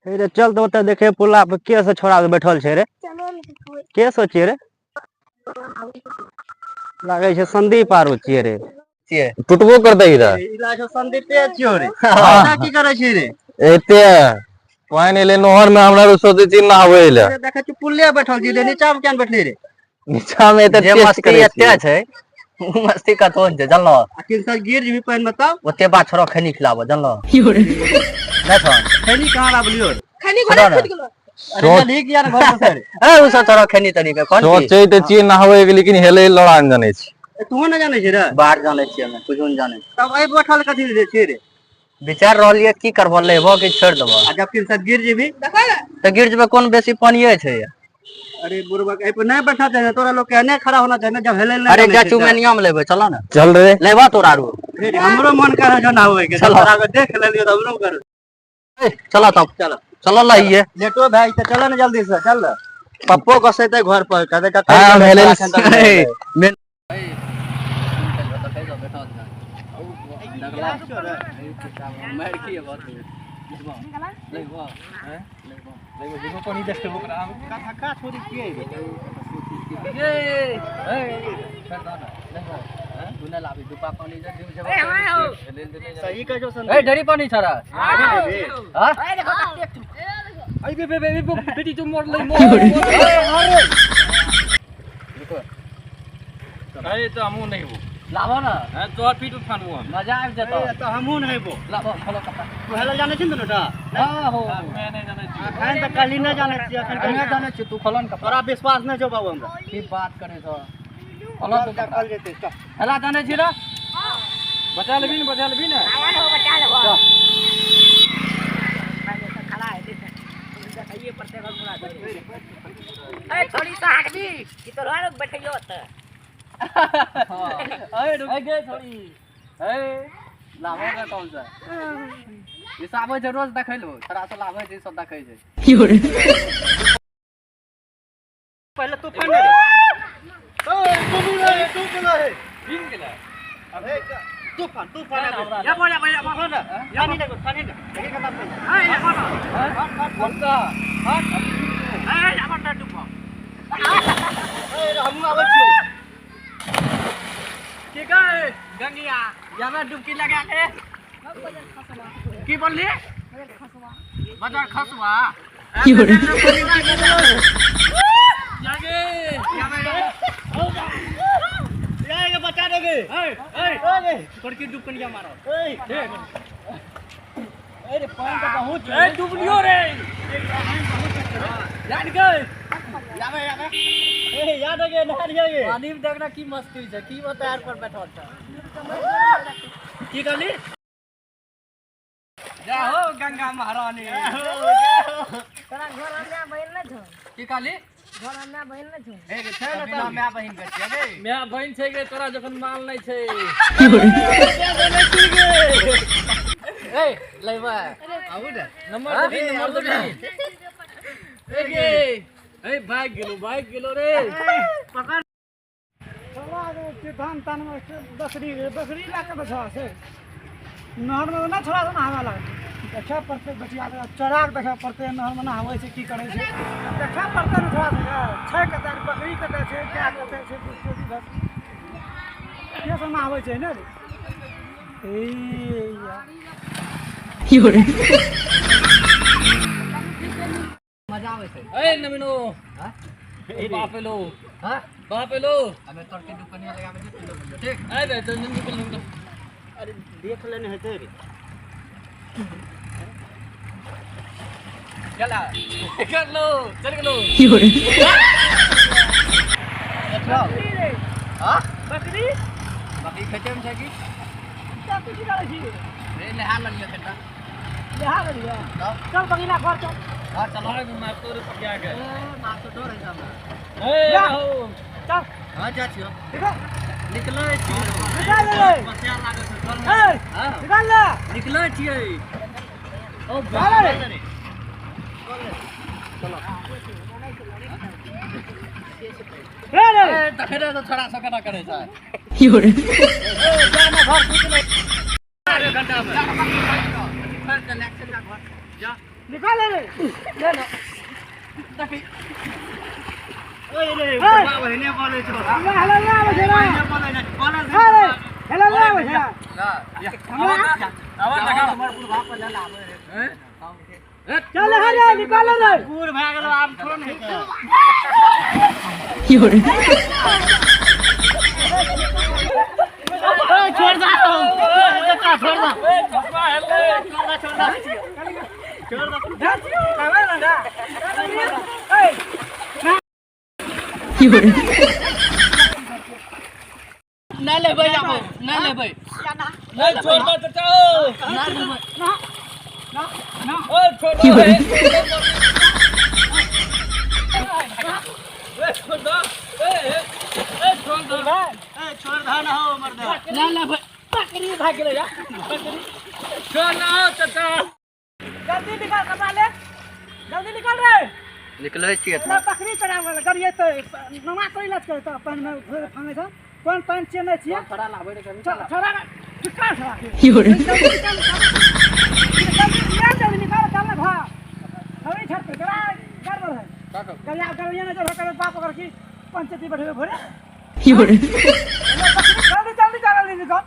हे रे चल तऽ ओतऽ देखे पुला पर के से छोड़ा बैठल छै रे। चलो ने देखबै। के सोचिए रे, लागै छै संदीप आरो छियै रे। छियै। टूटबो करतै इधर। ई लागै छै संदीपे छियो रे। एना की करै छी रे? एते पानि एलै नहर में, हमरा आर सोचै छी नहाबै लए। अरे देखै छी पुल्ले बैठल छी रे, नीचा मे किया ने बैठली रे? नीचा मे एते जे टेस्ट मस्ती करै एते छियै। छै उ मस्ती कतौ नहि छै, जानलो? आ किनकर गिर जेबही पानि मे तब? ओते बात छोड़ो, खैनी खिलाबो, जानलो? नहि छौ? खैनी कहाँ लाबलियो रे? खैनी छोड़ो घरे ने। खुद गेलो। अरे जल्दी किया ने घर पर से रे? ए उ सब छोड़ो, खैनी तनी के कोन चीज? सोचै तऽ छियै नहाबै के, लेकिन हेलै लड़ा नहि जानै छी। ए, तूहो नहि जानै छी रे? बाहर जानै छियै हमे, कुछो नहि जानै। तब एहि बैठल कथी रे छी रे? विचार रहलियै की करबो, लेबो कि छोड़ि देबो। आ जब किनकर गिर जेबही? देखै ने। तऽ गिर जेबै, कोन बेसी पानिये छै। अरे बुढ़बा, एहि पर नहि बैठा चाही तोरा लोग के, नहि खड़ा होना चाही ने जब हेलै नहि अरे जानै जा छै तऽ। चुमेनिया मे लेबै, चलो ने। चल रे। लेबो तोरा आरू। हे रे, हमरो मन करे छौ नहाबै के। चलो। तोरा के देख लेलियो तऽ हमरो करे। ए, चलो तब। चलो। चलो लइये। लेटो भए जेतै, चलो ने जल्दी से चल ने। पप्पो गोसेतै घर पर, कहतै कतऽ हाँ, गेलै, हेलै एखन तक नहि एलै। मेन सही कहै छौ संदीप। ढेरी पानी छड़ा। हाँ? अरे तो हमहूँ नहीं हो। लाबो ने। हैं तोहर पीठ उठानबो हम। मजा आबि जेतौ। ए, तऽ हमहूँ नहेबो। लाबो, खोलो कपड़ा। तू हेलल जानै छी ने दुनूटा? हाँ हो। मैं नहीं जानै छी। एखन तऽ कहली नहि जानै छियै, एखन नहि कहली। जानै छी, तू खोलो ने कपड़ा। तोरा विश्वास नहि छौ बाबू हमरा। की बात करै छौ, खोलो तू कपड़ा। चल जेतै, चल। हेला जानै छी रे? बचा लेबही ने, बचा लेबही ने। ए छोड़ी से हटबी कि तोरा लोग बैठियो त। अरे रुक गे थोड़ी। ए लाबो के कौन सा ई सब आबै छै रोज देखै लो, तोरा सब लाबै छै, सब देखै छै। पहिले तू पानि दे। ओए, डूबी रहे, डूब गेलो हे। डूबि गेलै। ए, तूफान, तूफान आबि गेल। या बोल या बोल। तूफान, पानि दे, पानि दे। देखी कतना पानि। पक्का। ए या बोल डूबो। ए, हमहूँ आबै छियौ। की कहे गंगिया, यामे डुबकी लगा के की बोलली? बजार खसवा। जागे। जाएगा, बचा दोगे। ए थोड़की डुबकनिया मारो। ए, अरे पानि तऽ बहुत छै। ए डूबलियो रे। याद गए यामे यामे। ए, याद हो गया, नहा लिया गे। पानी में देखना की मस्ती छै, की वो टायर पर बैठल छै। की कहली? जय हो गंगा महारानी। तोरा घर में बहिन न छौ? की कहली? घर में बहिन न छौ? हे गे छै ने, बिना माय बहिन के छियै गे। माय बहिन छै गे तोरा जखन माल नहि छै। ए लेबै आबू ने। नंबर देबही, नंबर देबही। ए गे, ए भागि गेलो, भागि गेलो रे। धान तान में बकरी बकरी लए कऽ बछड़ा छै नहरमे, नहि छोड़ा सब नहाबऽ लागतै, देखै पड़तै। बचिया के चढ़ा कऽ देखै पड़तै, नहरमे नहाबै छै की करै छै, देखै पड़तै ने। छोड़ा सबके छै कतऽ, बकरी कतऽ छै, गाय कतऽ छै, बस के सब नहाबै छै ने रे। ए यार। मजा आबै छै। ए नवीनो। बाप एलो। हां। बाप एलो। हमे तोर के दुकनिया लगाबै छै, तू लोग ठीक। ए बे चल निकल निकल। अरे देख लेने हेतै रे। चला। कर लो, चल गेलो। देखलो? हां। बकरी। बकरी खेते में छै की? तू की करै छी? रे नहा लेलियै कनिटा। नहा लेलियै? तब। चल बगीना घर चल। हां चलो। भाग मार तोरे पकिया के। ए मार तो डर है हमरा। ए जा। हो। चल। हां जा छियो। ठीक है। निकलै छियै। निकाल ले। बसिया लागल छै, चल। ए। हां। निकाल ले। निकलै छियै। ओ चल रे। रे रे। ए तखने तो छोड़ा सब केना करै छै। जा ना घर सुत ले। घंटा में। फर के ले चल जा घर। जा। निकाल रे। ले ना देखी। ओए रे, बहिने बोले छो। हमरा हेलो ना आबै छै रे। बोले ना, बोले। अरे हेलो ना आबै छै। ना। आवाज लगा। हमर बुढ़वा पर लाबै रे। चल हे रे, निकाल रे। बूढ़ भए गेलो आब थोड़ा नहीं। छोड़ दा चाचा, छोड़ दा। चश्मा हेले। छोड़ दा, छोड़ दा। आबै ना दा। ए ना लेबै आबै, ना लेबै। नहीं, छोड़ दो चाचा। ओ ना लेबै। ना। ओ छोड़ दो। ए छोड़ दो, ए ए छोड़ दो। ए छोड़ दा ना हो मर्द। ना लेबै। बकरी भाग गेलै या बकरी। छोड़ ना हो चाचा। जल्दी निकाल कपड़ा ले, जल्दी निकाल रे। निकलै छियै। ना बकरी चराबै लए करियै तऽ नमा कोइ लच करे तऽ पानि मे घोर फांगे छ। कोन पानि छियै नहि छियै? छोड़ा लाबै रे कभी। छोड़ा निकाल, छोड़ा जल्दी निकाल, जल्दी निकाल, जल्दी निकाल। चल ना भा थोड़ी छत पे चला, गड़बड़ है। गड़िया गड़िया ना चढ़ कर बाप ओकर की पंचायती बैठेबे भोरे। जल्दी जल्दी चल, जल्दी निकाल।